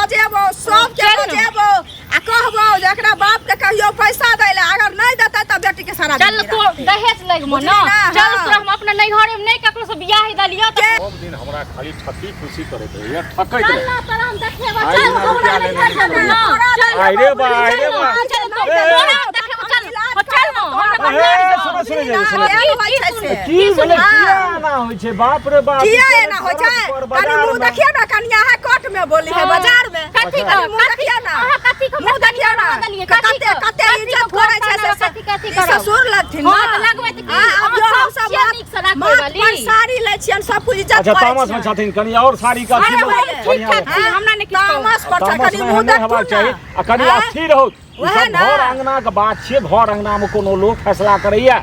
बजेबो, सबके चल ने। बजेबो आ कहबो जे एकरा बाप के कहियो पैसा दै ले अगर नहीं देतै तऽ बेटी के सारा चल जिंदगी तो रहतै। दहेज लगमो बुझली ना ना, चल हाँ। तोरा हम अपना नैहरे में नहीं ककरो से बियाह देलियो तऽ सब दिन हमरा खाली ठकी खुशी करैत रहैया ठकैत चल रहैया ना तोरा हम देखेबो आइ चल ना हमरा रुपया लेने नैहर निकलबै। ना चल आइ रे बा आइ रे बा चल ए, ए, तोरा हम देखेबो चल हो, चल ना हमरा ए, कन्या सुनो सुनो जे सुनो एहन होइ छै से। की भेलै हाँ। किया एना होइ छै बाप रे बाप किया एना होइ छै सड़क पर, कनी बाजार मुंह में। देखियौ ने कनिया है कोर्ट में बोली है हाँ। बाजार में कथी कनी मुंह देखियौ ने अहाँ कथी के मुंह देखियौ ने देलियै? कथी कते के? कते कथी के इज्जत करै छै घोटाला, से कथी कथी ई करब? ससुर लगथिन हाँ, ना तऽ लगबै तऽ की? हाँ, अहाँ अब जो हम सब सब छियै नीक से राखै माथ वाली। पर साड़ी लै छियनि सब कुछ इज्जत अच्छा करै तामस में छियनि। छथिन कनी और साड़ी के अथी अरे में भाई, ठीक बढ़िआँ ठाक छी हाँ, हमरा नहि किछु कहू। तामस पर छै तामस कनी में मुंह एहन नहि हेबाक देखथुन चाही ने आ कनी आँय? अस्थिर रहू ई वएह सब ना। घर अंगना के बात छियै घर अंगना में कोनो लोक फैसला करैया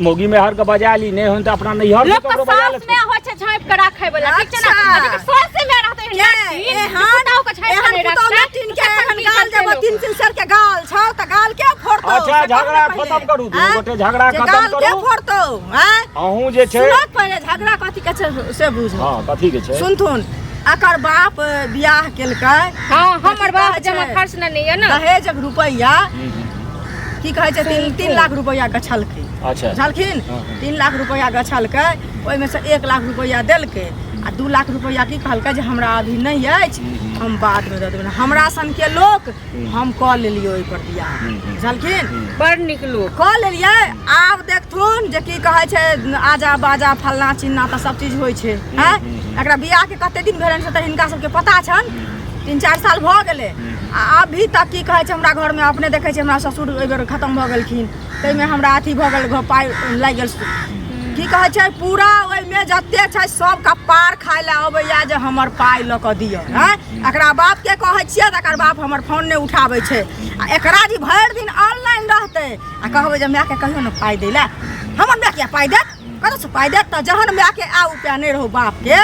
मौगी मेहर के बजा ली नहि होनि तऽ अपना नैहर से लोक के ककरो बजा सास लेथिन में होइ छै झाँपि के राखै वाला ठीक छै ना अच्छा। आ जेकर सासे में रहतै के एहन एहन पुतहु के झाँपि के एहन नहि पुतहु राखतै नटिन के तखन एहन की गाल करतै जब लोक? तीन तीन सेर के गाल छौ तऽ गाल के फोड़तौ अच्छा से कहू झगड़ा ने पहिले। खत्म करू दुनू आँय? गोटे झगड़ा जे खत्म गाल के करू फोड़तौ आँय? अहूँ जे छै सुनत पहिले झगड़ा कथी के छै से बुझ हँ कथी के छै सुनथुन एकर बाप बियाह केलकै हाँ हमर कथी बाप कहै जमा छै? खर्च नहि यऽ ने दहेजक रुपैआ हम्म, हम्म। की कहै छै 3 लाख रुपैआ गछलकै अच्छा बुझलखिन हाँ, हाँ। 3 लाख रुपैआ गछलकै ओहिमे से 1 लाख रुपैआ देलकै आ 2 लाख रुपैआ की कहलकै जे हमरा अभी नहि अछि हम बादमे दऽ देबै हमरा सनके लोक हम कऽ लेलियै ओहिपर बियाह बुझलखिन बड़ नीक लोक कऽ लेलियै आब देखथुन जे की कहै छै आजा बाजा फल्लाँ चिन्ना तऽ सब चीज होइ छै आँय एकरा बियाहके कते दिन भेलनि से तऽ हिनका सबके पता छनि 3-4 साल भऽ गेलै आ अभी तक की कहै छै हमरा घरमे अपने देखै छै हमरा ससुर एहि बेर खतम भऽ गेलखिन ताहिमे हमरा अथी भऽ गेल पाइ लागि गेल की कहै छै पूरा ओहिमे जते छै सब कपार खाय लए अबैया जे हमर पाइ लऽ कऽ दिअ आँय एकरा बापके कहै छियै तऽ एकर बाप हमर फोन नहि उठाबै छै आ एकरा जे भरि दिन ऑनलाइन रहतै आ कहबै जे मायके कहियो ने पाइ दै लए हमर माय किया पाइ देत कतऽसँ पाइ देत तऽ जहन मायके आ उपाय नहि रहौ बापके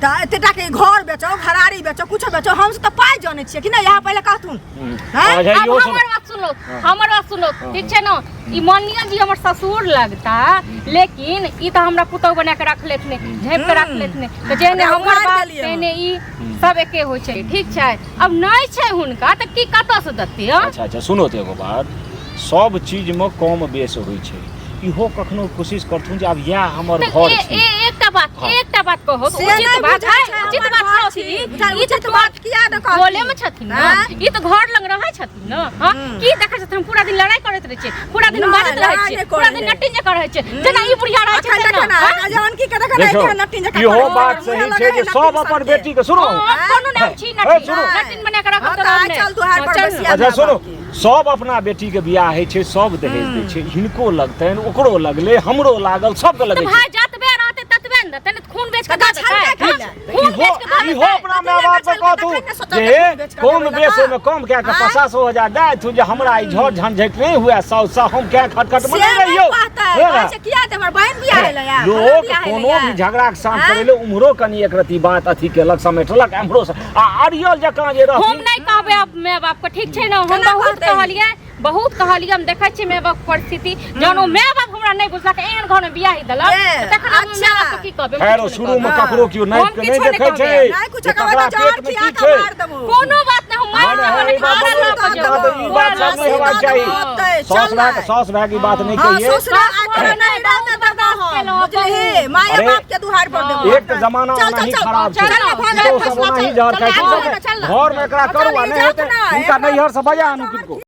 तऽ एते टाके घर बेचो घरारी बेचो कुछो बेचो हमसब तऽ पाइ जनै छियै कि नहि यहाँ पहिले कहथुन हैं? अच्छा अब इहो सुन हमर बात सुनो हमर बात सुनो ठीक छै ने ई मानिया जी हमर ससुर लगता लेकिन ई तऽ हमरा पुतहु बना के रख लेथिन झाँपि के रख लेथिन तऽ जेहने ओकरा हमर उखाड़ि बात देलियै हम। तेहने ई सब एके होइ छै ठीक छै अब नहि छै हुनका तऽ की कतऽ से देतै हँ? अच्छा अच्छा सुनो तऽ एगो बात सब चीजमे कम बेस होइ छै इहो कखनो कोशिश करथुन जे आब इएह हमर तऽ घर ए- छी ए- एकटा बात हाँ। एकटा बात कहू से उचित नहि बात बुझै है छै उचित हमर बात घर कहू छी। ई बुझाइ ई तऽ उचित बात किया ने कहथिन? टोले में छथिन ने आँय? ई तऽ घर लग रहै छथिन ने हाँ की देखै छथिन हम पूरा दिन लड़ाई करैत रहै छियै पूरा दिन नहि, बाजैत रहै लड़ाई छियै नहि पूरा करै दिन है। नटिन जकाँ रहै छियै जेना ई बुढ़िया रहै छै अखन तेना, देखो ने हाँ? अखन जवानकी के देखो ने देखियौ एहन नटिन जकाँ इहो करै छै, बात मुँहे सही लगै छै है जे नटिन सब अपन सनके। बेटी के सुनो हाँ, कोनो नाम छी ए, नटिन सुनू। नटिन बना के राखब हाँ, तऽ तऽ आइ रहब नहि। चल दुहार हाँ, पर चल ने। बसिया अच्छा माय सुनो बापके। सब अपना बेटी के बियाह होइ छै सब दहेज दै छै हिनको लगतनि ओकरो लगलै हमरो लागल सबके तऽ लगै छै भाय जतबे रहतै ततबे ने देतै नहि तऽ खून बेच तऽ के दऽ गछलकै देतै की लए? खून इहो बेच के दऽ इहो देतै अपना माय बाप के तखन कहथु ने सोचल जे जे खून बेच कऽ कम देबै बेस लए। ओहिमे कम कए कऽ आँय? 50,000 दए देथु जे हमरा ई झड़ झंझट नहि हुए साउस हम कए खटखट से मे नहि नहि रहियौ कहतै हे कहै ने? छै किया तऽ हमर बहिन बियाह भेलै या लोक कोनो भी झगड़ा के शांत आँय? करै ले उम्हरो कनि एक रति बात अथी केलक समेटलक एम्हरो से आ अरियल जकाँ जे हम रहथिन नहि कहबै आब माय बाप के ठीक छै ने हम केना बहुत कहतै? कहलियै बहुत कहलियै हम देखै छियै माय बाप के परिस्थिति जहन ओ माय बाप हमरा नहि बुझलक एहन घर मे बियाह देलक ए, तखन हम माय बाप के की कहबै हम खैर किछो नहि शुरू मे कहबै। ककरो केओ हम नापि के किछो नहि नहि देखै कहबै। छै नहि कुछो जे कहबै ककरा तऽ जहर पेट मे खिया की कऽ छै मारि देबौ। कोनो बात नहि हम मारि नहि, देबै नहि, लेकिन ई बात हमरा नहि, लऽ कऽ ई बात जेबै। ई बात सब नहि हेबाक चाही। चल साउस भाय साउस भाय की बात नहि हाँ कहिए ससुरा आ तोरा नहि, नैहरा मे देबो हम बुझलिही माय अरे, बाप के दुहार पर देबो एक तऽ जमाना चल, ओनाही चल, चल, खराब छै चल, चल, भऽ गेलै पुतहु सब फैसला, ओनाही चल, जहर खाइ चल, छै चल, चल, घर मे एकरा करू आ चल, नहि हेतै इज्जत ना, हुनका एकरा- नैहर से बजा आनू किनको।